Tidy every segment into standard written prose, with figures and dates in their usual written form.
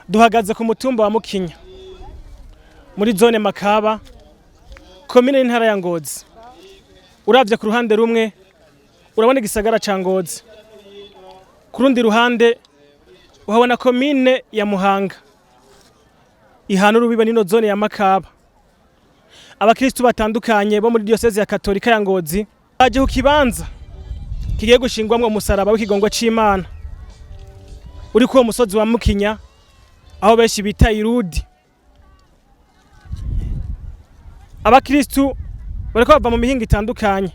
Duhagaze ku mutumba wa Mukinya muri zone Makaba, komine y'intara ya Ngozi. Uravye ku ruhande rumwe urabona igisagara ca Ngozi, ku rundi ruhande uhabona komine ya Muhanga ihana urubibe n'ino zone ya Makaba. Abakristu batandukanye bo muri diyoseze ya Katolika ya Ngozi baje ku kibanza kigiye gushingwamwo umusaraba w'ikigongo c'Imana uri kuwo musozi wa Mukinya, aho benshi bita Irudi. Abakristu bariko bava mu mihingo itandukanye,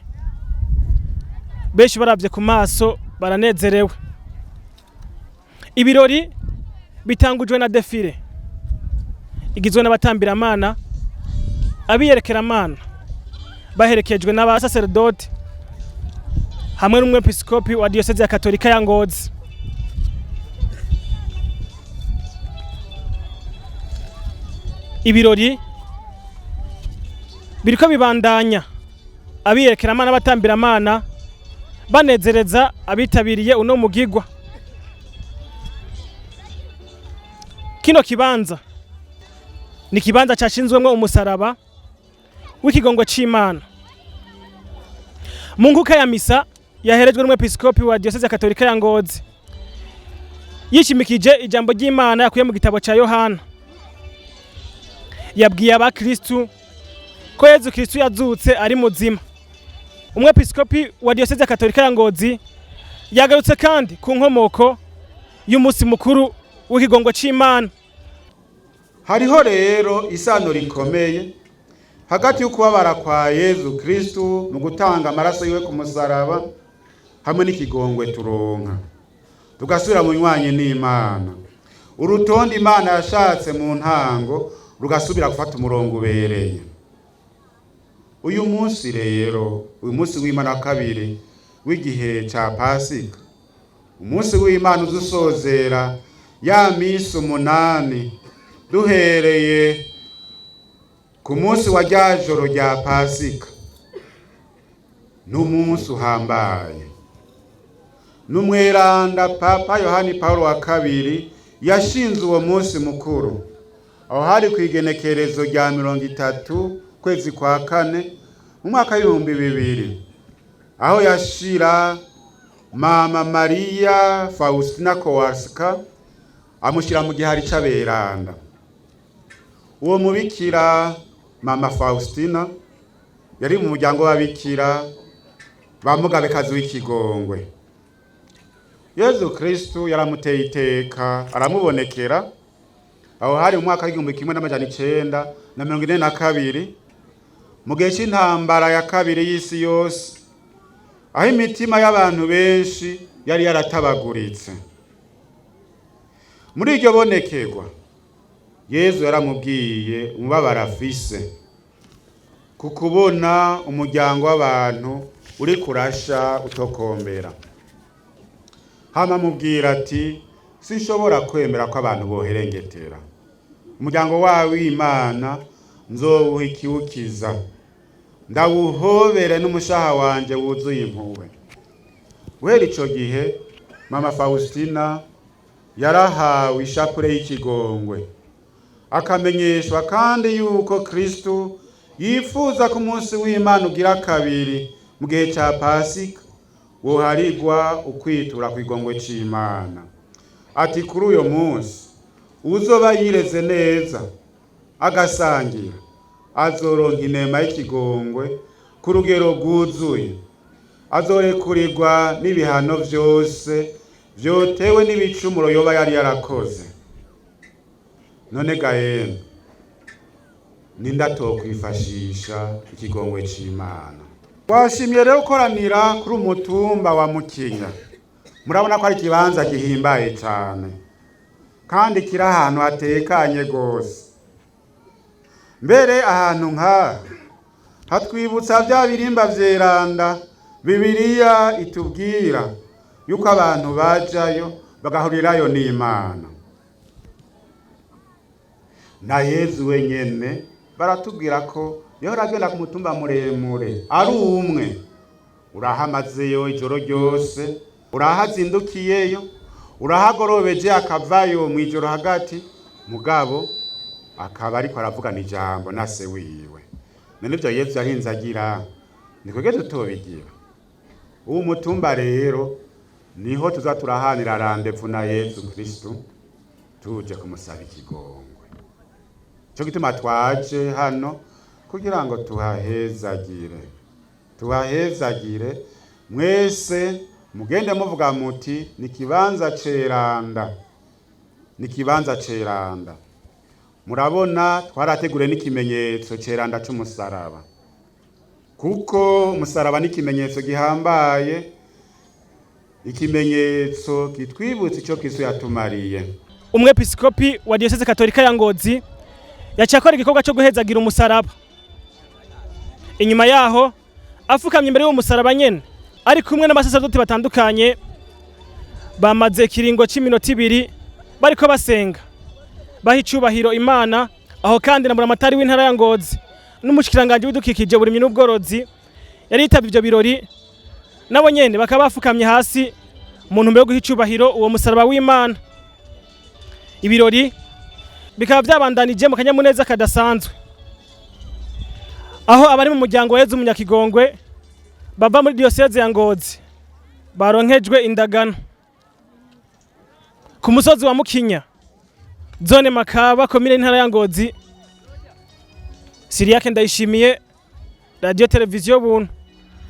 benshi baravye ku maso baranezerewe. Ibirori bitangujwe na défilé igizwe n'abatambiramana, abiyerekeramana baherekejwe n'abasaseredoti hamwe n'umwepiskopi wa diyoseze ya Katolika ya Ngozi. Ibirori biriko bibandanya, abiyerekeramana n'abatambiramana banezereza abitabiriye uno mugigwa. Kino kibanza ni kibanza cashinzwemwo umusaraba w'ikigongo c'Imana. Mu nkuka ya misa yaherejwe n'umwepiskopi wa diyoseze ya Katolika ya Ngozi, yishimikije ijambo ry'Imana yakuye mu gitabo ca Yohana, yabwiye abakristu ko Yezu Kristu yazutse ari muzima. Umwepiskopi wa diyoseze ya Katolika ya Ngozi yagarutse kandi ku nkomoko y'umunsi mukuru w'ikigongo c'Imana. Hariho rero isano rikomeye hagati y'ukubabara kwa Yezu Kristu mu gutanga amaraso yiwe ku musaraba hamwe n'ikigongwe turonka tugasubira mu nywanyi n'Imana. Urutonde Imana yashatse mu ntango rugasubira gufata umurongo ubereye. Uyu munsi rero, uyu munsi w'Imana wa kabiri w'igihe ca Pasika, umunsi w'Imana uzusozera ya misi 8 duhereye ku munsi wa rya joro rya Pasika, n'umunsi uhambaye. N'umweranda Papa Yohani Paulo wa kabiri yashinze uwo munsi mukuru, aho hari ku igenekerezo rya 30 kwezi kwa kane mu mwaka w'2000, aho yashira Mama Maria Faustina Kowalska amushyira mu gihari c'aberanda. Uwo mubikira Mama Faustina yari mu muryango w'ababikira ba Mugabekazi w'Ikigongwe. Yezu Kristu yaramuteye iteka aramubonekera, aho hari mu mwaka w'1942, mu gihe c'intambara ya kabiri y'isi yose, aho imitima y'abantu benshi yari yaratabaguritse. Muri iryo bonekerwa Yezu yaramubwiye umubabaro afise ku kubona umuryango w'abantu uri kurasha utokombera. Hama amubwira ati: sinshobora kwemera ko abantu boherengetera umuryango wawe w'Imana, nzowuha ikiwukiza, ndawuhobere n'umushaha wanje wuzuye impuhwe. Guhera ico gihe Mama Faustina yarahawe ishapure y'ikigongwe, akamenyeshwa kandi yuko Kristu yifuza ko umunsi w'Imana ugira kabiri mu gihe ca Pasika woharigwa ukwitura kw'igongwe c'Imana. Ati kuri uyo munsi uzoba yireze neza agasangira azoronka inema y'ikigongwe ku rugero rwuzuye, azorekurirwa n'ibihano vyose vyotewe n'ibicumuro yoba yari yarakoze. None ga yemwe, ninde atokwifashisha ikigongwe c'Imana? Washimye rero gukoranira kuri umutumba wa Mukinya. Murabona ko ari ikibanza gihimbaye cane kandi kiri ahantu hatekanye gose. Mbere ahantu nk'aha hatwibutsa vya birimba vyeranda Bibiliya itubwira yuko abantu bajayo bagahurirayo n'Imana. Na Yezu wenyene baratubwira ko yahora agenda ku mutumba muremure ari umwe, urahamazeyo ijoro ryose, urahazindukiyeyo, urahagorobeje akavayo mw'ijoro hagati. Mugabo akaba ariko aravugana ijambo na se wiwe. None ivyo Yezu yarinze agira, ni twebwe tutobigira? Uwu mutumba rero niho tuza turahanira rendez-vous na Yezu Kristu, tuje kumusaba ikigongwe. Cyo gituma twaje hano kugira ngo tuhahezagire, tuhahezagire mwese. Mugende muvuga muti: "Ni kibanza ceranda, ni kibanza ceranda." Murabona twarategure n'ikimenyetso ceranda c'umusaraba, kuko umusaraba ni ikimenyetso gihambaye, ikimenyetso kitwibutsa ico Kristo yatumariye. Umwepiskopi wa Diyoseze Katolika ya Ngozi yaciye akora igikorwa cyo guhezagira umusaraba. Inyuma yaho afukamye imbere y'uwo musaraba nyene ari kumwe n'abasaserdoti batandukanye, bamaze ikiringo c'iminota 2 bariko basenga, baha icubahiro Imana. Aho kandi na buramatari w'intara ya Ngozi n'umushikiranganji w'ibidukikije, uburimyi n'ubworozi yari yitavye ivyo birori, nabo nyene bakaba bafukamye hasi mu ntumbero yo guha icubahiro uwo musaraba w'Imana. Ibirori bikaba vyabandanije mu kanyamuneza kadasanzwe, aho abari mu muryango wa Yezu Munyakigongwe bava muri diyoseze ya Ngozi baronkejwe indagano. Ku musozi wa Mukinya, zone Makaba, komine, intara ya Ngozi, Siriyake Ndayishimiye, Radio Televiziyo Buntu.